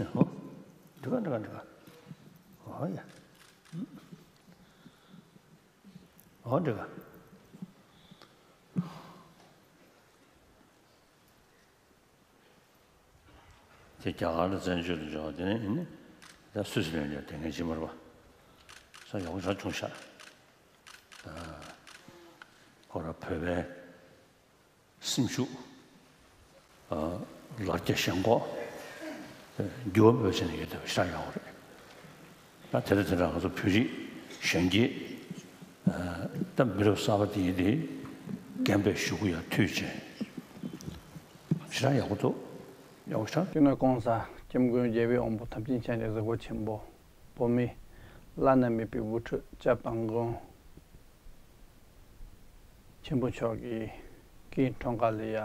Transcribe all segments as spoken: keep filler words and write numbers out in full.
ཨོ། འགྲིག་ག་འགྲིག་ག་འགྲིག་ག་ཨོ་ཡ། ཨོ་འགྲིག་ག་དེ་རྒྱ་གར་ལ་བཙན་བྱོལ་དུ་འབྱོར་བ་དེ་ནས་ཡིན་ནི། ད་སུད་སི་ལན་ལ་དེ་ངས་ཅི་མར་བ་ས་ཡོག་ཆ་ཆུང་ཤག་ཁོ་ར་བོད་པའི་སེམས་ཤུགས། ལ་རྒྱ་ཞེན་ཁོག་འགྱུར་བ་མེད་པ་བྱས་ནས་ཡོད་བསྡད་པ་ཞེ་དྲག་ཡག་པོ་རེད། ད་དེ་འདྲ་དེ་འདྲ་ང་ཚོ་བོད་རིགས་གཞོན་སྐྱེས་ད་མི་རབས་གསར་པ་དེ་ཡིན་དེ་རྒན་པའི་གཞུག་གུ་ཡར་མཐུད་བྱས་ཞེ་དྲག་ཡག་པོ་འདུག་ཡག་པོ་ཞེ་དྲག་སྤྱི་ནོར་༸གོང་ས་༸སྐྱབས་མགོན་རྒྱལ་བའི་དབང་པོ་ཐམས་ཅད་མཁྱེན་ཅིང་གཟིགས་པ་ཆེན་པོ། བོད་མི་བླ་ན་མེད་པའི་དབུ་ཁྲིད་སྐྱབས་དང་མགོན་ཆེན་པོ་མཆོག་གི་སྐུའི་འཁྲུངས་སྐར་ལ་ཡ་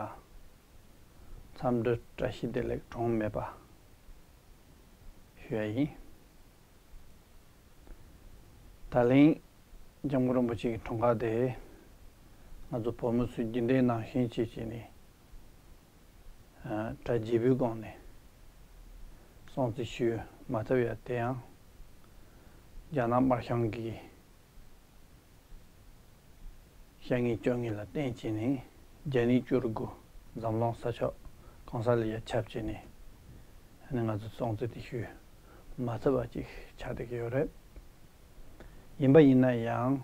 འཚམས་འདྲི་བཀྲ་ཤིས་བདེ་ལེགས་གྲངས་མེད་པ་ཞུ་ཡ་ཡིན། ད་ལན་སྐྱབས་མགོན་རིན་པོ་ཆེ་གི་འཁྲུངས་སྐར་དེ་ང་ཚོ་བོད་མི་ཚོས་རྒྱུན་ལྡན་ནང་བཞིན་བྱས་བྱས་ནས། གྲ་རྒྱས་པོའི་སྒང་ནས་སྲུང་བརྩི་ཞུ་མ་ཐུབ་ཡ་དེ་ཡང་རྒྱ་ནག་དམར་ཤོག་གིས་ཞེ་ངན་སྐྱོན་ངན་ལ་བརྟེན་བྱས་ནས་བརྒྱ་ནས་བཅུ་དགུ་འཛམ་གླིང་ས་ཕྱོགས་གང་ས་ལ་ཡ་ཁྱབ་བྱས་ནས་ཨ་ནི་ང་ཚོ་སྲུང་བརྩི་དེ་ཞུ་མ་ཐུབ་པ་ཅིག་ཆགས་བསྡད་ཀྱི་ཡོད་རེད། ཡིན་པ་ཡིན་ན་ཡང་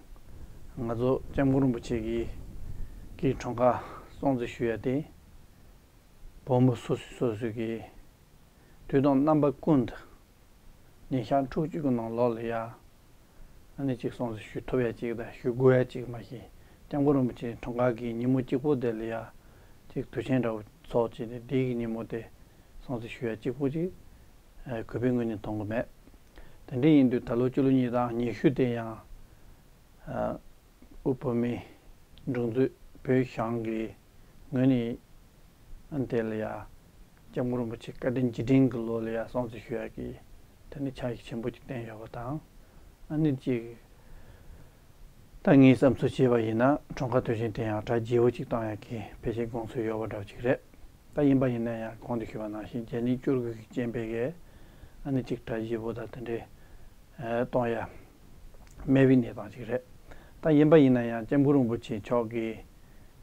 ང་ཚོ་སྐྱབས་མགོན་རིན་པོ་ཆེ་གི་གི་འཁྲུངས་སྐར་སྲུང་བརྩི་ཞུ་ཡ་དེ་བོད་མི་སོ་སོས་སོ་སོས་ཀྱི་དུས་དང་རྣམ་པ་ཀུན་ཏུ་ཉིན་ཞག་ཕྲུགས་གཅིག་གི་ནང་ལོགས་ལ་ཡ་ཨ་ནི་ཅིག་སྲུང་བརྩི་ཞུ་ཐུབ་ཡ་ཅིག་དང་ཞུ་དགོས་ཡ་ཅིག་མ་གཞི་སྐྱབས་མགོན་རིན་པོ་ཆེ་འཁྲུངས་སྐར་གྱི་ཉིན་མོ་གཅིག་པོ་དེ་ལ་ཡ་ཅིག་དུས་ཆེན་འདྲ་བོ་ཚོགས་བྱས་ནས་དེ་གི་ཉིན་མོ་དེ་སྲུང་བརྩི་ཞུ་ཡ་གཅིག་པོ་ཅིག་གུས་པའི་ངོས་ནས་མཐོང་གི་མེད། དེ་འདྲ་ཡིན་དུས་ད་ལོ་སྤྱི་ལོ་ཉིས་སྟོང་ཉི་ཤུ་དེ་ཡང་དབུས་བོད་མིའི་སྒྲིག་འཛུགས་བོད་གཞུང་གི་ངོས་ནས་ཨ་ནི་དེ་ལ་ཡ་སྐྱབས་མགོན་རིན་པོ་ཆེ་བཀའ་དྲིན་རྗེས་དྲན་གྱི་ལོ་ལ་ཡ་སྲུང་བརྩི་ཞུ་ཡ་གི་དེ་ནི་འཆར་གཞི་ཆེན་པོ་ཅིག་བཏིང་ཡོད་པ་དང་། ཨ་ནི་ཅིག་ད་ངས་བསམ་ཚུལ་བྱས་པ་ཡིན་ན་འཁྲུངས་སྐར་དུས་ཆེན་དེ་ཡང་གྲ་རྒྱས་པོ་ཅིག་བཏང་ཡ་གི་ཕལ་ཆེར་དགོངས་ཚུལ་ཡོད་པ་འདྲ་བོ་ཅིག་རེད། ད་ཡིན་པ་ཡིན་ན་ཡང་གོང་དུ་ཞུས་པ་ནང་བཞིན་བརྒྱ་ནས་བཅུ་དགུ་གི་རྐྱེན་པས་གི་ཨ་ནི་ཅིག་གྲ་རྒྱས་པོ་དང་དེ་འདྲའི་གཏོང་ཡ་མེད་པའི་གནས་སྟངས་ཅིག་རེད། ད་ཡིན་པ་ཡིན་ན་ཡང་སྐྱབས་མགོན་རིན་པོ་ཆེ་མཆོག་གི་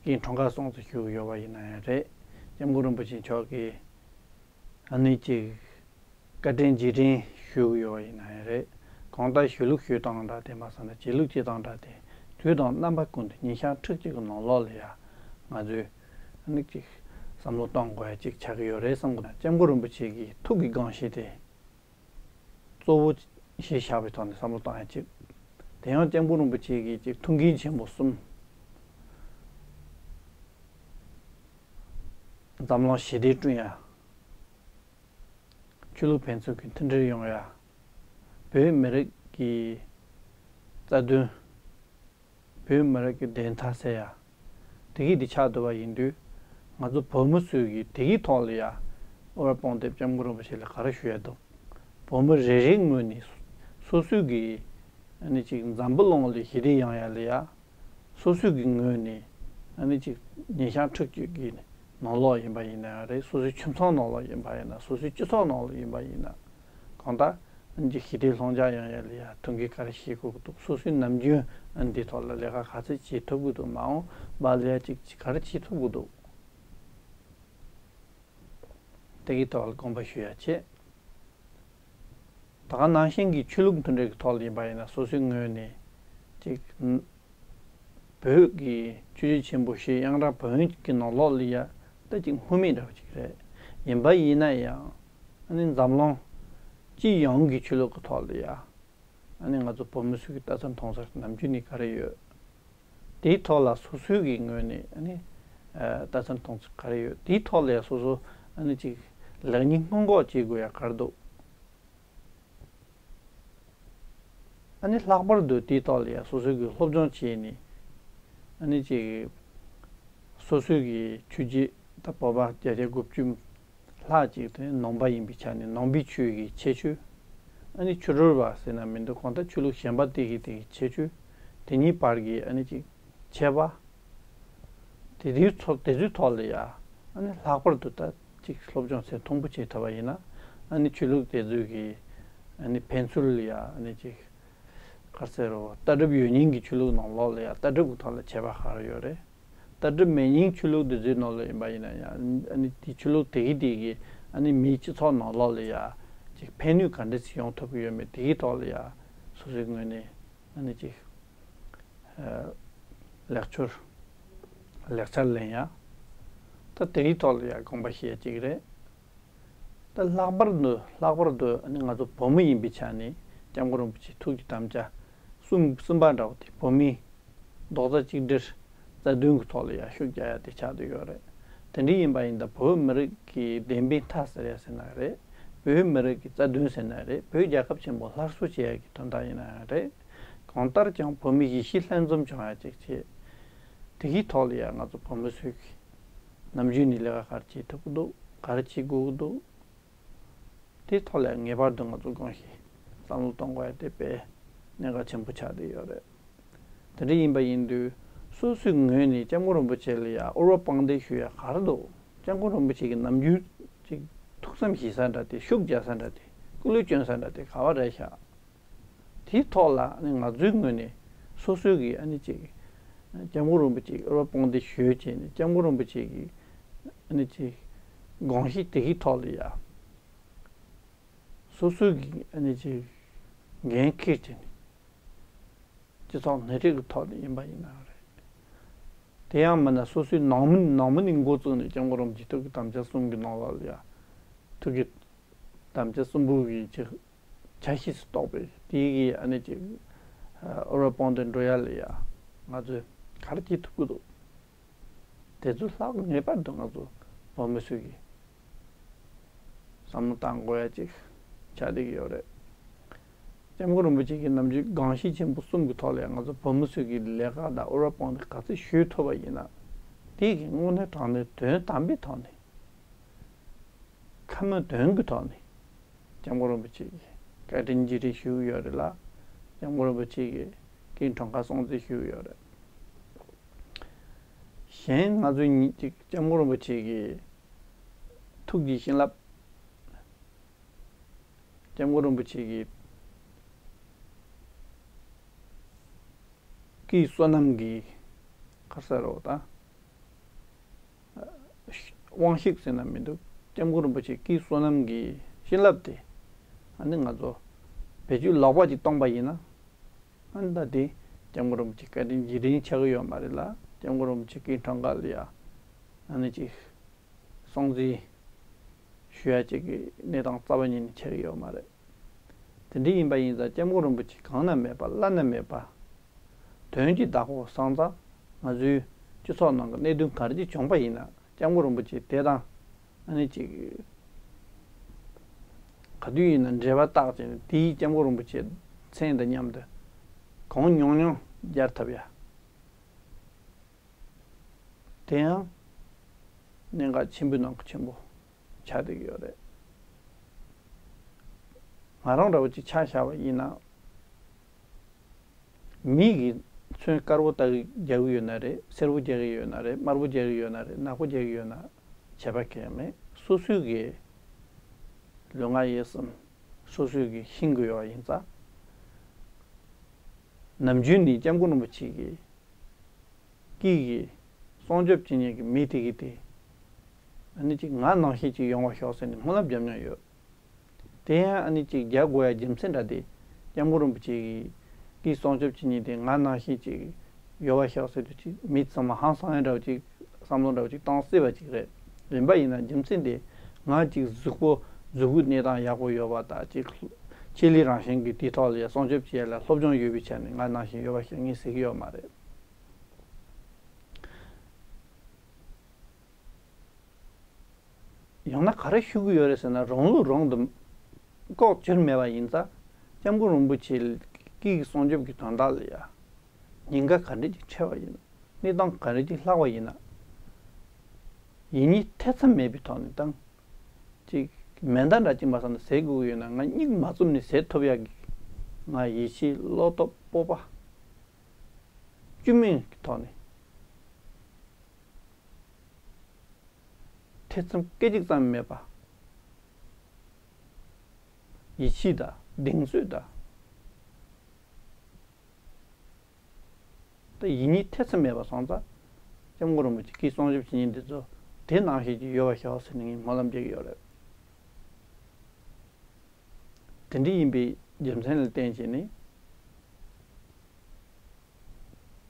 གི་འཁྲུངས་སྐར་སྲུང་བརྩི་ཞུ་གི་ཡོད་པ་ཡིན་ན་ཡང་རེད། སྐྱབས་མགོན་རིན་པོ་ཆེ་མཆོག་གི་ཨ་ནི་ཅིག་བཀའ་དྲིན་རྗེས་དྲན་ཞུ་གི་ཡོད་པ་ཡིན་ན་ཡང་རེད། གང་ལྟར་ཞུ་ལུགས་ཞུ་སྟངས་འདྲ་དེ་མ་ཟད་ན་བྱེད་ལུགས་བྱེད་སྟངས་འདྲ་དེ་དུས་དང་རྣམ་པ་ཀུན་ཏུ་ཉིན་ཞག་ཕྲུགས་གཅིག་གི་ནང་ལོགས་ལ་ཡ་ང་ཚོས་ཨ་ནི་ཅིག་བསམ་བློ་གཏོང་དགོས་ཡ་ཅིག་ཆགས་ཀྱི་ཡོད་རེད་བསམ་གི་འདུག་སྐྱབས་མགོན་རིན་པོ་ཆེ་གི་ཐུགས་ཀྱི་དགོངས་གཞི་དེ་གཙོ་བོ་གཞི་བཞག་པའི་ཐོག་ནས་བསམ་བློ་གཏོང་ཡ་གཅིག་དེ་ཡང་སྐྱབས་མགོན་རིན་པོ་ཆེ་གི་གཅིག་ཐུགས་འགན་ཆེན་པོ་གསུམ། འཛམ་གླིང་ཞི་བདེ་བསྐྲུན་ཡ། ཆོས་ལུགས་ཕན་ཚུན་གྱི་མཐུན་སྒྲིལ་ཡོང་ཡ། བོད་མི་རིགས་ཀྱི་རྩ་དོན། བོད་མི་རིགས་ཀྱི་བདེན་མཐའ་གསལ་ཡ། དེ་གི་དེ་ཆགས་བསྡད་པ་ཡིན་དུས། ང་ཚོ་བོད་མི་ཚོས་ཀྱི་དེ་གི་ཐོག་ལ་ཡ། ཨོ་ར་སྤུངས་ཐེབས་སྐྱབས་མགོན་རིན་པོ་ཆེ་ལ་ག་རེ་ཞུ་ཡ་འདུག་བོད་མི་རེ་རེའི་ངོས་ནས་སོ་སོའི་གི་ཨ་ནི་ཅིག་འཛམ་བུ་གླིང་ལ་ཞི་བདེ་ཡོང་ཡ་ལ་ཡ། སོ་སོའི་གི་ངོས་ནས་ཨ་ནི་ཅིག་ཉིན་ཞག་ཕྲུགས་གཅིག་གི་ནང་ལོགས་ཡིན་པ་ཡིན་ན་ཡང་རེད། སོ་སོའི་ཁྱིམ་ཚང་ནང་ལོགས་ཡིན་པ་ཡིན་ན། སོ་སོའི་སྤྱི་ཚོགས་ནང་ལོགས་ཡིན་པ་ཡིན་ན། གང་ལྟར་ཨ་ནི་ཅིག་ཞི་བདེ་ལྷིང་འཇགས་ཡོང་ཡ་ལ་ཡ་མཐུན་རྐྱེན་ག་རེ་བྱེད་དགོས་ཀྱི་འདུག་སོ་སོའི་ནམ་རྒྱུན་ཨ་ནི་འདི་ཐོག་ལ་ལས་ཀ་ག་ཚོད་བྱེད་ཐུབ་ཀྱི་འདུག་མ་འོངས་པ་ལ་ཡ་ཅིག་ག་རེ་བྱེད་ཐུབ་ཀྱི་འདུག་དེ་གི་ཐོག་ལ་དགོངས་པ་ཞུ་ཡ་བྱེད། ད་ག་ནང་བཞིན་གྱི་ཆོས་ལུགས་མཐུན་སྒྲིལ་གྱི་ཐོག་ལ་ཡིན་པ་ཡིན་ན་སོ་སོའི་ངོས་ནས་ཅིག་བོད་ཀྱི་ཆོས་བརྒྱུད་ཆེན་པོ་བཞི་དབྱངས་སྒྲ་བོན་གྱི་ནང་ལོགས་ལ་ཡ་ད་ཅིག་སྔོན་མེད་འདྲ་བ་ཅིག་རེད། ཡིན་པ་ཡིན་ན་ཡང་ཨ་ནི་འཛམ་གླིང་སྤྱི་ཡོངས་ཀྱི་ཆོས་ལུགས་ཀྱི་ཐོག་ལ་ཡ། ཨ་ནི་ང་ཚོ་བོད་མི་ཚོའི་ལྟ་ཚུལ་མཐོང་ཚུལ་ནམ་རྒྱུན་ནས་ག་རེ་ཡོད། དེའི་ཐོག་ལ་སོ་སོའི་གི་ངོས་ནས་ཨ་ནི་ལྟ་ཚུལ་མཐོང་ཚུལ་ག་རེ་ཡོད། དེའི་ཐོག་ལ་ཡ་སོ་སོ་ཨ་ནི་ཅིག་ལེགས་ཉེས་སྔོན་འགོག་བྱེད་དགོས་ཡ་ག་རེ་འདུག་ཨ་ནི་ལྷག་པར་དུ་དེའི་ཐོག་ལ་ཡ་སོ་སོའི་གི་སློབ་སྦྱོང་བྱས་ནས་ཨ་ནི་ཅིག་སོ་སོའི་གི་ཆོས་བརྒྱུད་ད་བོད་པ་བརྒྱ་ཆ་དགུ་བཅུ་ལྷག་ཅིག་དེ་ནང་པ་ཡིན་པའི་ཆ་ནས་ནང་པའི་ཆོས་ཀྱི་ཁྱད་ཆོས། ཨ་ནི་ཆོས་སྒྲོལ་བ་ཟེར་ན་མི་འདུག་གང་ལྟར་ཆོས་ལུགས་གཞན་པ་དེ་གི་དེ་གི་ཁྱད་ཆོས། དེ་གཉིས་བར་གྱི་ཨ་ནི་ཅིག་ཁྱད་པར། དེ་དུས་ཚོ་དེ་ཚོའི་ཐོག་ལ་ཡ། ཨ་ནི་ལྷག་པར་དུ་ད་ཅིག་སློབ་སྦྱོང་ཚད་མཐོན་པོ་བྱེད་ཐུབ་པ་ཡིན་ན། ཨ་ནི་ཆོས་ལུགས་དེ་ཚོའི་གི་ཨ་ནི་ཕན་ཚུན་ལ་ཡ་ཨ་ནི་ཅིག་ག་རེ་ཟེར་རོ། ལྟ་གྲུབ་ཡོད་མཁན་གྱི་ཆོས་ལུགས་ནང་ལོགས་ལ་ཡ་ལྟ་གྲུབ་ཀྱི་ཐོག་ལ་ཁྱད་པར་ག་རེ་ཡོད་རེད། ལྟ་གྲུབ་མེད་མཁན་ཆོས་ལུགས་དེ་ཚོའི་ནང་ལ་ཡིན་པ་ཡིན་ན་ཡང་ཨ་ནི་དེ་ཆོས་ལུགས་དེ་གི་དེ་གི་ཨ་ནི་མིའི་སྤྱི་ཚོགས་ནང་ལོགས་ལ་ཡ་ཅིག་ཕན་ནུས་ག་འདྲ་ཞིག་ཡོང་ཐུབ་ཀྱི་ཡོད་མེད་དེ་གི་ཐོག་ལ་ཡ་སོ་སོའི་ངོས་ནས་ཨ་ནི་ཅིག་ལེགས་སྐྱེས་ལེགས་ཆ་ལེན་ཡ། ད་དེའི་ཐོག་ལ་ཡ་དགོངས་པ་བཞེས་ཡ་ཅིག་རེད། ད་ལྷག་པར་དུ་ལྷག་པར་དུ་ཨ་ནི་ང་ཚོ་བོད་མི་ཡིན་པའི་ཆ་ནས་སྐྱབས་མགོན་རིན་པོ་ཆེའི་ཐུགས་ཀྱི་དམ་བཅའ་གསུམ་གསུམ་པ་འདྲ་བོ་དེ་བོད་མིའི་རྡོག་རྩ་གཅིག་སྒྲིལ་རྩ་དོན་གྱི་ཐོག་ལ་ཡ་ཤུགས་རྒྱག་ཡ་དེ་ཆགས་བསྡད་ཡོད་རེད། དེ་འདྲ་ཡིན་པ་ཡིན་ད་བོད་མི་རིགས་ཀྱི་བདེན་པའི་མཐའ་ཟེར་ཡ་ཟེར་ན་རེད། བོད་མི་རིགས་ཀྱི་རྩ་དོན་ཟེར་ན་རེད། བོད་རྒྱལ་ཁབ་ཆེན་པོ་སླར་གསོ་བྱེད་ཡ་གི་དོན་དག་ཡིན་ན་ཡང་རེད། གང་ལྟར་ཀྱང་བོད་མི་ཡིད་ཆེས་ལྷན་འཛོམས་བྱུང་ཡ་ཅིག་བྱེད། དེ་གི་ཐོག་ལ་ཡ་ང་ཚོ་བོད་མི་ཚོས་ཀྱི་ནམ་རྒྱུན་ནས་ལས་ཀ་ག་རེ་བྱེད་ཐུབ་ཀྱི་འདུག་ག་རེ་བྱེད་དགོས་ཀྱི་འདུག་དེའི་ཐོག་ལ་ངེས་པར་དུ་ང་ཚོ་དགོངས་ཤིག་བསམ་བློ་གཏོང་དགོས་ཡ་དེ་དཔེ་གནད་འགག་ཆེན་པོ་ཆགས་བསྡད་ཡོད་རེད། དེ་འདྲ་ཡིན་པ་ཡིན་དུས་སོ་སོའི་ངོས་ནས་སྐྱབས་མགོན་རིན་པོ་ཆེ་ལ་ཡ་འུར་བ་དཔང་འདེགས་ཞུ་ཡ་ག་རེ་འདུག་སྐྱབས་མགོན་རིན་པོ་ཆེ་གི་ནམ་རྒྱུན་ཅིག་ཐུགས་བསམ་བཞེས་ས་འདྲ་དེ་ཤུགས་རྒྱག་ས་འདྲ་དེ་སྐུ་ལུས་སྐྱོན་ས་འདྲ་དེ་ག་བ་རེད་ཤག་དེའི་ཐོག་ལ་ང་ཚོའི་ངོས་ནས་སོ་སོའི་གི་ཨ་ནི་ཅིག་སྐྱབས་མགོན་རིན་པོ་ཆེ་འུར་བ་དཔང་འདེགས་ཞུས་བྱས་ནས་སྐྱབས་མགོན་རིན་པོ་ཆེ་གི་ཨ་ནི་ཅིག་དགོངས་གཞི་དེ་གི་ཐོག་ལ་ཡ། སོ་སོའི་གི་ཨ་ནི་ཅིག་འགན་འཁྱེར་བྱས་ནས་སྤྱི་ཚོགས་སྣེ་ཁྲིད་ཀྱི་ཐོག་ནས་ཡིན་པ་ཡིན་ན་རེད། དེ་ཡང་མིན་ན་སོ་སོའི་ནང་མི་ནང་མི་ནས་འགོ་བཙུགས་ནས་སྐྱབས་མགོན་རིན་པོ་ཆེ་ཐུགས་ཀྱི་དམ་བཅའ་གསུམ་གྱི་ནང་ལོགས་ལ་ཡ་ཐུགས་ཀྱི་དམ་བཅའ་གསུམ་པོ་གི་ཅིག་ཆ་ཤས་སུ་གཏོགས་པའི་དེའི་གི་ཨ་ནི་ཅིག་འུར་བ་དཔང་དེ་འགྲོ་ཡ་ལ་ཡ་ང་ཚོས་ག་རེ་བྱེད་ཐུབ་ཀྱི་འདུག་དེ་ཚོ་ལྷག་ངེས་པར་དུ་ང་ཚོ་བོད་མི་ཚོས་ཀྱི་བསམ་བློ་བཏང་དགོས་ཡ་ཅིག་ཆགས་བསྡད་ཀྱི་ཡོད་རེད། སྐྱབས་མགོན་རིན་པོ་ཆེ་གི་ནམ་རྒྱུན་དགོངས་གཞི་ཆེན་པོ་གསུམ་གྱི་ཐོག་ལ་ང་ཚོ་བོད་མི་ཚོས་ཀྱི་ལས་ཀ་དང་འུར་བ་དཔང་དེ་ག་ཚོད་ཞུས་ཐུབ་པ་ཡིན་ན། དེ་གི་དངོས་གནས་དྲང་གནས་དོན་དམ་པའི་ཐོག་ནས་ཁ་སྨོན་དོན་གྱི་ཐོག་ནས་སྐྱབས་མགོན་རིན་པོ་ཆེ་གི་བཀའ་དྲིན་རྗེས་དྲན་ཞུ་གི་ཡོད་རེད་ལ། སྐྱབས་མགོན་རིན་པོ་ཆེ་གི་སྐུའི་འཁྲུངས་སྐར་སྲུང་བརྩི་ཞུ་གི་ཡོད་རེད། གཞན་ང་ཚོའི་ཉིད་ཅིག་སྐྱབས་མགོན་རིན་པོ་ཆེ་གི་ཐུགས་ཀྱི་བྱིན་རླབས། སྐྱབས་མགོན་རིན་པོ་ཆེ་གི་སྐུའི་བསོད་ནམས་ཀྱི་ག་རེ་ཟེར་རོ་ད། དབང་ཤུགས་ཟེར་ན་མི་འདུག་སྐྱབས་མགོན་རིན་པོ་ཆེ་སྐུའི་བསོད་ནམས་ཀྱི་བྱིན་རླབས་དེ་ཨ་ནི་ང་ཚོ་བེད་སྤྱོད་ལོག་པ་ཅིག་བཏང་པ་ཡིན་ན། ཨ་ནི་ད་དེ་སྐྱབས་མགོན་རིན་པོ་ཆེ་བཀའ་དྲིན་རྗེས་དྲན་ཆགས་ཀྱི་ཡོད་མ་རེད་ལ། སྐྱབས་མགོན་རིན་པོ་ཆེ་སྐུའི་འཁྲུངས་སྐར་ལ་ཡ་ཨ་ནི་ཅིག་སྲུང་བརྩི་ཞུ་ཡ་ཅིག་གི་གནས་སྟངས་རྩ་བ་ཉིད་ནས་ཆགས་ཀྱི་ཡོད་མ་རེད། དེ་འདྲ་ཡིན་པ་ཡིན་ཙང་སྐྱབས་མགོན་རིན་པོ་ཆེ་གང་ན་མེད་པ་བླ་ན་མེད་པ། དོན་གྱི་བདག་པོ་སོང་ཙང་ང་ཚོའི་སྤྱི་ཚོགས་ནང་གི་གནད་དོན་ག་རེ་ཅིག་བྱུང་པ་ཡིན་ན་སྐྱབས་མགོན་རིན་པོ་ཆེ་དེ་དང་ཨ་ནི་ཅིག་ག་དུས་ཡིན་ན་འབྲེལ་བ་བཏགས་བྱས་ནས་དེའི་སྐྱབས་མགོན་རིན་པོ་ཆེ་མཚན་དང་མཉམ་དུ་གང་མྱོང་མྱོང་སྦྱར་ཐུབ་ཡ། དེ་ཡང་གནད་འགག་ཆེན་པོའི་ནང་གི་ཆེན་པོ་ཆགས་བསྡད་ཀྱི་ཡོད་རེད། ང་རང་འདྲ་བོ་ཅིག་ཆ་བཞག་པ་ཡིན་ན། མི་གིས་ཚོན་དཀར་པོ་ལྟ་རྒྱག་གི་ཡོད་ན་རེད། སེར་པོ་རྒྱག་གི་ཡོད་ན་རེད། དམར་པོ་རྒྱག་གི་ཡོད་ན་རེད། ནག་པོ་རྒྱག་གི་ཡོད་ན་བྱས་པ་གལ་མེད། སོ་སོའི་གི་ལུས་ངག་ཡིད་གསུམ་སོ་སོའི་གི་ཤེས་ཀྱི་ཡོད་པ་ཡིན་ཙང་། ནམ་རྒྱུན་ནས་སྐྱབས་མགོན་རིན་པོ་ཆེ་གི་སྐུའི་གི་སྲུང་སྐྱོབ་བྱེད་མཁན་གྱི་མི་དེ་གི་དེ་ཨ་ནི་ཅིག་ང་ནང་བཞིན་ཅིག་ཡོང་བ་ཤོག་ཟེར་ནས་སྨོན་ལམ་རྒྱབ་མྱོང་ཡོད། དེ་ཡང་ཨ་ནི་ཅིག་རྒྱག་དགོས་ཡ་རྒྱུ་མཚན་འདྲ་དེ་སྐྱབས་མགོན་རིན་པོ་ཆེ་གི་སྐུའི་སྲུང་སྐྱོབ་བྱེད་མཁན་དེ་ང་ནང་བཞིན་ཅིག་ཡོད་པ་ཤོག་ཟེར་དུས་ཅིག་མི་ཚང་མ་ཧང་སང་ཡ་འདྲ་བོ་ཅིག་བསམ་བློ་འདྲ་བོ་ཅིག་བཏང་སྲིད་པ་ཅིག་རེད། ཡིན་པ་ཡིན་ན་རྒྱུ་མཚན་དེ་ང་ཅིག་གཟུགས་པོ་གཟུགས་པོའི་གནས་སྟངས་ཡག་པོ་ཡོད་པ་དང་ཅིག་ཆེད་ལས་རང་བཞིན་གྱི་དེའི་ཐོག་ལ་ཡ་སྲུང་སྐྱོབ་བྱེད་ཡ་ལ་སློབ་སྦྱོང་ཡོད་པའི་ཆ་ནས་ང་ནང་བཞིན་ཡོད་པ་ཤོག་ངས་ཟེར་གྱི་ཡོད་མ་རེད། ཡང་ན་ག་རེ་ཞུ་གི་ཡོད་རེད་ཟེར་ན། རང་ལུགས་རང་དུ་ལྐོག་གྱུར་མེད་པ་ཡིན་ཙང་། སྐྱབས་མགོན་རིན་པོ་ཆེ་སྐུའི་སྲུང་སྐྱོབ་ཀྱི་དོན་དག་ལ་ཡ་ཉེན་ཁ་ག་འདྲ་ཅིག་འཕྲད་པ་ཡིན་ན། གནས་སྟངས་ག་འདྲ་ཅིག་ལྷག་པ་ཡིན་ན། ཡིན་གཉིས་ཐེ་ཚོམ་མེད་པའི་ཐོག་ནས་དང་། ཅིག་མེ་མདའ་འདྲ་ཅིག་མ་ཟ་ན་ཟས་དགོས་ཀྱི་ཡོད་ན་ང་སྙིང་མ་བཙུམ་ནས་ཟས་ཐུབ་ཡག་གི་ང་ཡིད་ཆེས་བློ་སྟོབས་སྤོབས་པ་བཅོས་མིན་གྱི་ཐོག་ནས། ཐེ་ཚོམ་སྐད་ཅིག་ཙམ་མེད་པ། ཡིད་ཆེས་དང་གདེང་ཚོད་དང་། ད་ཡིད་གཉིས་ཐེ་ཚོམ་མེད་པ་སོང་ཙང་། སྐྱབས་མགོན་རིན་པོ་ཆེ་གིས་གསུང་ཞིབ་བྱེད་མཁན་འདི་ཚོ་དེ་ནང་བཞིན་གྱི་ཡོད་པ་ཤོག་ཟེར་ནས་ངས་སྨོན་ལམ་རྒྱག་གི་ཡོད་རེད། དེ་འདྲ་ཡིན་པའི་རྒྱུ་མཚན་ལ་བརྟེན་བྱས་ནས།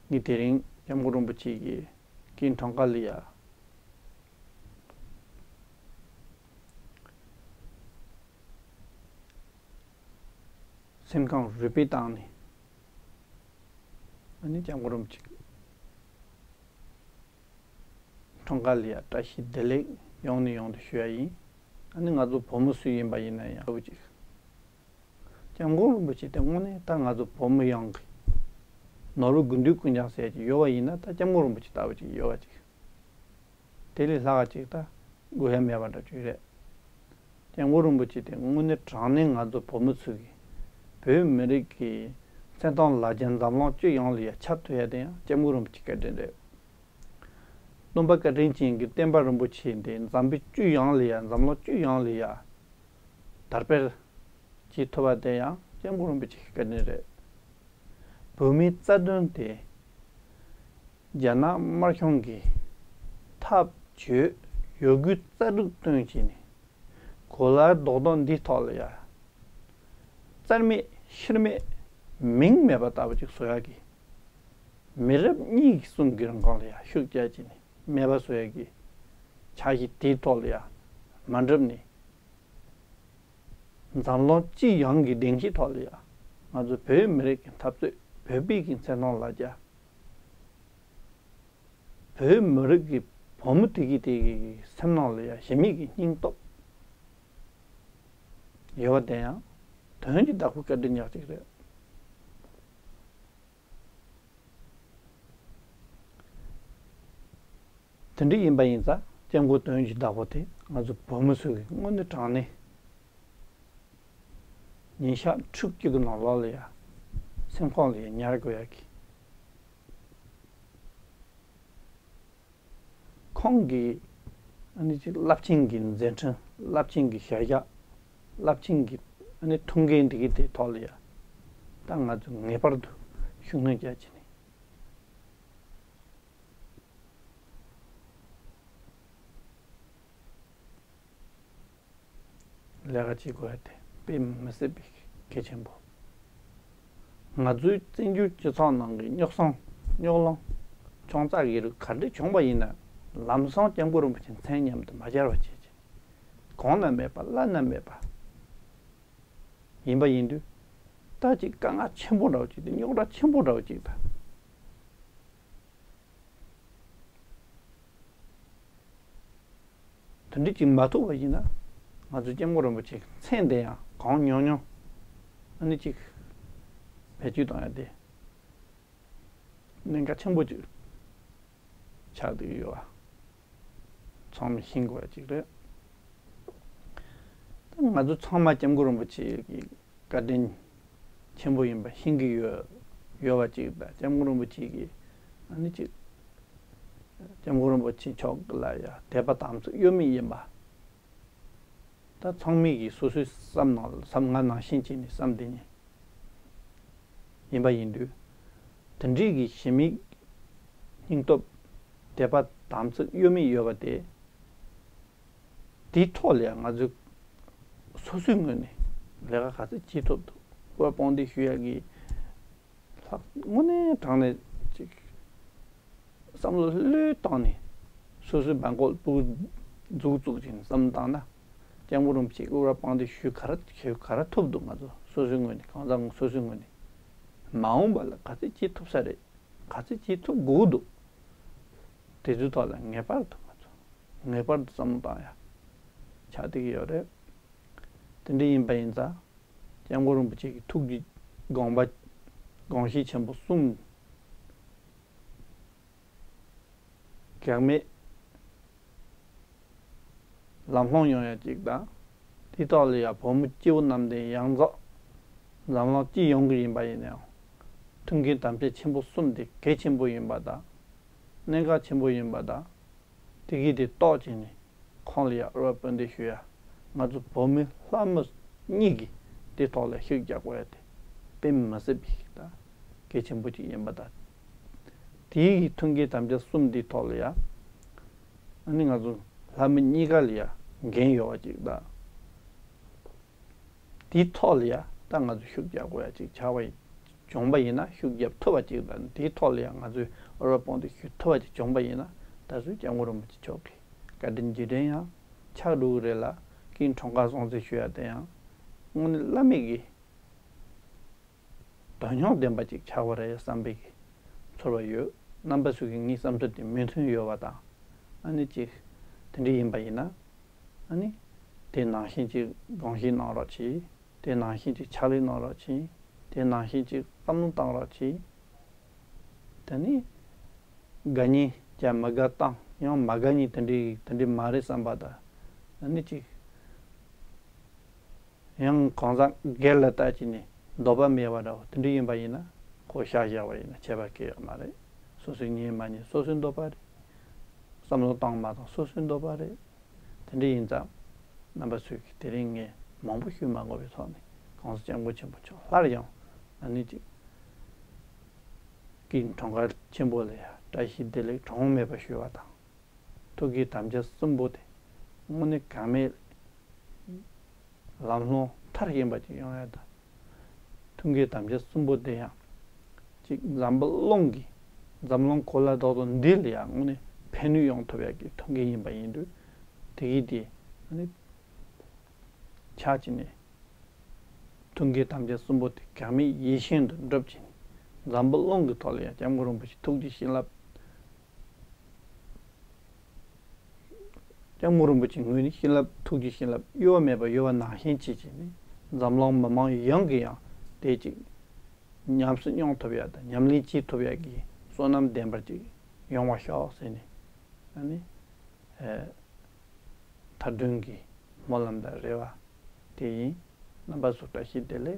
ངས་དེ་རིང་སྐྱབས་མགོན་རིན་པོ་ཆེ་གི་སྐུའི་འཁྲུངས་སྐར་ལ་ཡ། སེམས་ཁམས་རུས་པའི་གཏིང་ནས། ཨ་ནི་སྐྱབས་མགོན་རིན་པོ་ཆེ་འཁྲུངས་སྐར་ལ་ཡ་བཀྲ་ཤིས་བདེ་ལེགས་ཡོང་ནས་ཡོང་དུ་ཞུ་ཡ་ཡིན། ཨ་ནི་ང་ཚོ་བོད་མི་སུ་ཡིན་པ་ཡིན་ན་ཡང་ལྟ་བུ་ཅིག་སྐྱབས་མགོན་རིན་པོ་ཆེ་དེ་དངོས་གནས་ད་ང་ཚོ་བོད་མི་ཡོངས་ཀྱི་ནོར་བུ་དགུ་འདུས་ཀུན་ཀྱང་ཟེར་གྱི་ཡོད་པ་ཡིན་ན། ད་སྐྱབས་མགོན་རིན་པོ་ཆེ་ལྟ་བུ་ཅིག་ཡོད་པ་ཅིག་དེ་ལས་ལྷག་ཅིག་ད་དགོས་ཡ་མེད་པ་འདྲ་ཅིག་རེད། སྐྱབས་མགོན་རིན་པོ་ཆེ་དེ་དངོས་གནས་དྲང་གནས་ང་ཚོ་བོད་མི་ཚོ་གི་བོད་མི་རིགས་ཀྱི་མཚན་མཐོང་ལ་རྒྱ་འཛམ་གླིང་སྤྱི་ཡོངས་ལ་ཡ་ཁྱབ་ཐུབ་ཡ་དེ་ཡང་སྐྱབས་མགོན་རིན་པོ་ཆེ་བཀའ་དྲིན་རེད། སྟོན་པ་བཀའ་དྲིན་ཅན་གྱི་བསྟན་པ་རིན་པོ་ཆེ་འདི་འཛམ་བུའི་སྤྱི་ཡོངས་ལ་ཡ་འཛམ་གླིང་སྤྱི་ཡོངས་ལ་ཡ་དར་སྤེལ་བྱེད་ཐུབ་པ་དེ་ཡང་སྐྱབས་མགོན་རིན་པོ་ཆེ་གི་བཀའ་དྲིན་རེད། བོད་མིའི་རྩ་དོན་དེ་རྒྱ་ནག་དམར་གཞུང་གིས་ཐབས་བྱུས་ཡོད་རྒུ་རྩལ་སྤྲུགས་བཏོན་བྱས་ནས། གོ་ལའི་རྡོག་རྡོག་འདིའི་ཐོག་ལ་ཡ། རྩར་མེད་ཕྱིར་མེད་མིང་མེད་པ་ལྟ་བུ་ཅིག་བཟོ་ཡག་གི། མི་རབས་གཉིས་གསུམ་གྱི་རིང་གོང་ལ་ཡ་ཤུགས་རྒྱག་བྱས་ནས་མེད་པ་བཟོ་ཡག་གི་འཆར་གཞི་དེའི་ཐོག་ལ་ཡ་མ་འགྲུབ་ནས། འཛམ་གླིང་སྤྱི་ཡོངས་ཀྱི་སྡིངས་ཆའི་ཐོག་ལ་ཡ་ང་ཚོ་བོད་མི་རིགས་ཀྱི་འཐབ་རྩོད། བོད་པའི་གི་མཚན་མཐོང་ལ་རྒྱ། བོད་མི་རིགས་ཀྱི་བུ་མོ་དེ་གི་དེ་གི་སེམས་ནང་ལ་ཡ་གཞི་མེད་ཀྱི་སྙིང་སྟོབས་ཡོད་པ་དེ་ཡང་དོན་གྱི་བདག་པོ་བཀའ་དྲིན་ཉག་གཅིག་རེད། དེ་འདྲ་ཡིན་པ་ཡིན་ཙང་སྐྱབས་མགོན་དོན་གྱི་བདག་པོ་དེ་ང་ཚོ་བོད་མི་ཚོ་གི་དངོས་གནས་དྲང་གནས། ཉིན་ཞག་ཕྲུགས་གཅིག་གི་ནང་ལོགས་ལ་ཡ་སེམས་ཁོང་ལ་ཡ་ཉར་དགོས་ཡ་གི། ཁོང་གིས་ཨ་ནི་ཅིག་རླབས་ཆེན་གྱི་མཛད་འཕྲིན། རླབས་ཆེན་གྱི་བྱ་གཞག་རླབས་ཆེན་གྱི་ཨ་ནི་ཐུགས་འགན་འདི་གི་དེ་ཐོག་ལ་ཡ་ད་ང་ཚོས་ངེས་པར་དུ་ཤུགས་སྣོན་རྒྱག་བྱས་ནས། ལས་ཀ་བྱེད་དགོས་ཡ་དེ་དཔེ་མི་སྲིད་པའི་གལ་ཆེན་པོ། ང་ཚོའི་བཙན་བྱོལ་སྤྱི་ཚོགས་ནང་གི་རྙོག་ཟིང་རྙོག་གླེང་ཆུང་ཙག་གི་རིགས་ག་འདྲ་བྱུང་བ་ཡིན་ན། ལམ་སང་སྐྱབས་མགོན་རིན་པོ་ཆེ་མཚན་མཉམ་དུ་མ་སྦྱར་བ་བྱེད་ཅིང་། གོང་ན་མེད་པ་བླ་ན་མེད་པ་ཡིན་པ་ཡིན་དུས། ད་ཅིག་དཀའ་ངལ་ཆེན་པོ་འདྲ་བོ་ཅིག་དང་རྙོག་དྲ་ཆེན་པོ་འདྲ་བོ་ཅིག་དང་། དེ་འདྲ་ཅིག་མ་ཐུག་པ་ཡིན་ན། ང་ཚོ་སྐྱབས་མགོན་རིན་པོ་ཆེ་མཚན་དེ་ཡང་གང་ཉུང་ཉུང་ཨ་ནི་ཅིག་བེད་སྤྱོད་གཏོང་ཡ་དེ་གནད་འགག་ཆེན་པོ་ཅིག་ཆགས་བསྡད་ཡོད་པ་ཚང་མས་ཤེས་དགོས་པ་ཅིག་རེད། ད་ང་ཚོ་ཚང་མ་སྐྱབས་མགོན་རིན་པོ་ཆེ་གི་བཀའ་དྲིན་ཆེན་པོ་ཡིན་པ་ཤེས་ཀྱི་ཡོད། ཡོད་པ་ཅིག་དང་། སྐྱབས་མགོན་རིན་པོ་ཆེ་གིས་ཨ་ནི་ཅིག་སྐྱབས་མགོན་རིན་པོ་ཆེ་མཆོག་ལ་ཡང་དད་པ་དམ་ཚིག་གཡོ་མེད་ཡིན་པ། ད་ཚང་མས་ཀྱིས་སོ་སོའི་བསམ་ནང་བསམ་ང་ནང་བཞིན་བྱས་ནས་བསམ་བསྡད་མཁན་ཡིན་པ་ཡིན་དུས། དེ་འདྲའི་གི་གཞི་མེད་སྙིང་སྟོབས། དད་པ་དམ་ཚིག་གཡོ་མེད་ཡོད་པ་དེ། དེའི་ཐོག་ལ་ཡང་ང་ཚོས་སོ་སོའི་ངོས་ནས་ལས་ཀ་ག་ཚོད་བྱེད་ཐུབ་འདུག་དབུ་བརྙེས་དཔང་འདེགས་ཞུ་ཡག་གི་ལྷག་དངོས་གནས་དྲང་གནས་ཅིག་བསམ་བློ་བློས་བཏང་ནས། སོ་སོའི་སྦྲ་གུར་ཕྲུ་གུ་འཛུགས་བཙུགས་བྱས་ནས་བསམ་བློ་བཏང་ན། སྐྱབས་མགོན་རིན་པོ་ཆེ་དབུ་བརྙེས་དཔང་འདེགས་ཞུ་ག་རེ་ཞུ་ག་རེ་ཐུབ་འདུག་ང་ཚོ་སོ་སོའི་ངོས་ནས། གང་ཟག་སོ་སོའི་ངོས་ནས་མ་འོངས་པ་ལ་ག་ཚོད་བྱེད་ཐུབ་ས་རེད། ག་ཚོད་བྱེད་ཐུབ་དགོས་འདུག་དེ་ཚོའི་ཐོག་ལ་ངེས་པར་དུ་ང་ཚོ་ངེས་པར་དུ་བསམ་བློ་བཏང་ཡ་ཆགས་བསྡད་ཀྱི་ཡོད་རེད། དེ་འདྲ་ཡིན་པ་ཡིན་ཙང་། སྐྱབས་མགོན་རིན་པོ་ཆེ་གི་ཐུགས་ཀྱི་དགོངས་པ། དགོངས་གཞི་ཆེན་པོ་གསུམ་གེགས་མེད་ལམ་ལྷོང་ཡོང་ཡ་གཅིག་དང་། དེའི་ཐོག་ལ་ཡ་བོད་མི་སྐྱེ་བོ་རྣམས་དེ་ཡོངས་རྫོགས། འཛམ་གླིང་སྤྱི་ཡོངས་ཀྱི་ཡིན་པ་ཡིན་ནའང་། མཐུན་རྐྱེན་དམ་བཅའ་ཆེན་པོ་གསུམ་དེ་གལ་ཆེན་པོ་ཡིན་པ་དང་། གནད་འགག་ཆེན་པོ་ཡིན་པ་དང་། དེ་གི་དེ་རྟོགས་བྱས་ནས་ཁོང་ལ་ཡ་དབུ་བརྙེས་དཔང་འདེགས་ཞུ་ཡ། ང་ཚོ་བོད་མི་ལྷ་མི་གཉིས་ཀྱི་ དེའི་ཐོག་ལ་ཤུགས་རྒྱག་དགོས་ཡ་དེ་དཔེ་མི་སྲིད་པའི་ད་གལ་ཆེན་པོ་ཅིག་ཡིན་པ་དང་། དེའི་མཐུན་རྐྱེན་དམ་བཅའ་གསུམ་འདིའི་ཐོག་ལ་ཡ་ཨ་ནི་ང་ཚོ་ལྷ་མི་གཉིས་ཀ་ལ་ཡ་འགན་ཡོད་པ་ཅིག་དང་། དེའི་ཐོག་ལ་ཡ་ད་ང་ཚོ་ཤུགས་རྒྱག་དགོས་ཡ་ཅིག་ཆགས་པ་ཡིན། བྱུང་བ་ཡིན་ན་ཤུགས་རྒྱབ་ཐུབ་པ་ཅིག་དང་། དེའི་ཐོག་ལ་ཡང་ང་ཚོས་འོས་འཕངས་ཏེ་ཞུ་ཐུབ་པ་ཅིག་བྱུང་བ་ཡིན་ན། ད་གཟོད་སྐྱབས་མགོན་རིན་པོ་ཆེ་མཆོག་གི་བཀའ་དྲིན་རྗེས་དྲན་ཡང་ཆགས་འགྲོ་གི་རེད་ལ། སྐུའི་འཁྲུངས་སྐར་སྲུང་བརྩི་ཞུ་ཡ་དེ་ཡང་དངོས་གནས་བླ་མེད་ཀྱི་དོན་སྙིང་ལྡན་པ་ཅིག་ཆགས་པ་རེད་བསམ་པའི་གི་ཚོར་བ་ཡོད། རྣམ་པ་ཚོ་གི་ངའི་བསམ་ཚུལ་དེ་མོས་མཐུན་ཡོད་པ་དང་། ཨ་ནི་ཅིག་དེ་འདྲ་ཡིན་པ་ཡིན་ན། ཨ་ནི་དེ་ནང་བཞིན་ཅིག་དགོངས་བཞེས་གནང་རོགས་གྱིས། དེ་ནང་བཞིན་ཅིག་ཕྱག་ལས་གནང་རོགས་གྱིས། དེ་ནང་བཞིན་ཅིག་བསམ་བློ་བཏང་རོགས་གྱིས། དེ་ནི་དགའ་ཉིན་བྱས་མི་དགའ་བཏང་། ཡང་མ་དགའ་ཉིན་དེ་འདྲའི་དེ་འདྲའི་མ་རེད་བསམ་པ་དང་། དེ་ནི་ཅིག་ཡང་གང་ཟག་སྒེར་ལ་ལྟ་ཅི་ནས་འདོད་པ་མེད་པ་འདྲ་བོ་དེ་འདྲ་ཡིན་པ་ཡིན་ན། ཁོ་བཞག་བཞག་པ་ཡིན་ན་ཁྱད་པར་གང་ཡང་མ་རེད། སོ་སོའི་ཉན་མ་ཉན་སོ་སོའི་འདོད་པ་རེད། བསམ་བློ་བཏང་མ་བཏང་སོ་སོའི་འདོད་པ་རེད། དེ་འདྲ་ཡིན་ཙང་། རྣམ་པ་ཚོས་ཀྱིས་དེ་རིང་ངས་མང་པོ་ཞུ་མ་དགོས་པའི་ཐོག་ནས། གོང་ས་སྐྱབས་མགོན་ཆེན་པོ་མཆོག་སླར་ཡང་ཨ་ནི་ཅིག་སྐུའི་འཁྲུངས་སྐར་ཆེན་པོ་ལ་ཡང་བཀྲ་ཤིས་བདེ་ལེགས་གྲངས་མེད་པ་ཞུ་བ་དང་། ཐུགས་ཀྱི་དམ་བཅའ་གསུམ་པོ་དེ་དངོས་གནས་གང་མེད་ལམ་ལྷོང་མཐར་ཕྱིན་པ་ཅིག་ཡོང་ཡ་དང་། ཐུགས་ཀྱི་དམ་བཅའ་གསུམ་པོ་དེ་ཡང་ཅིག་འཛམ་བུ་གླིང་གི། འཛམ་གླིང་གོ་ལ་རྡོག་རྡོག་འདི་ལ་ཡང་དངོས་གནས་ཕན་ནུས་ཡོང་ཐུབ་ཡ་གི་ཐུགས་འགན་ཡིན་པ་ཡིན་དུས། དེ་གི་དེ་ཨ་ནི་ཆགས་ཀྱི་ནས། ཐུགས་ཀྱི་དམ་བཅའ་གསུམ་པོ་དེ་གང་མེད་ཡིད་བཞིན་དུ་འགྲུབ་ཀྱི་ནས། འཛམ་བུ་གླིང་གི་ཐོག་ལ་ཡང་སྐྱབས་མགོན་རིན་པོ་ཆེ་ཐུགས་ཀྱི་བྱིན་རླབས། སྐྱབས་མགོན་རིན་པོ་ཆེའི་ངོས་ནས་བྱིན་རླབས། ཐུགས་ཀྱི་བྱིན་རླབས་གཡོ་བ་མེད་པ་ཡོད་པ་ནང་བཞིན་བྱེད་ཀྱི་ནས། འཛམ་གླིང་མི་མང་ཡོངས་ཀྱིས་ཡང་དེ་ཅིག་ཉམས་སུ་མྱོང་ཐུབ་ཡ་དང་ཉམས་ལེན་བྱེད་ཐུབ་ཡ་གི་བསོད་ནམས་ལྡན་པ་ཅིག་ཡོང་བ་ཤོག་ཟེར་ནས། ཨ་ནི་ཨེ་མཐའ་དོན་གྱི་སྨོན་ལམ་དང་རེ་བ་དེ་ཡིན། རྣམ་པ་ཚོ་བཀྲ་ཤིས་བདེ་ལེགས།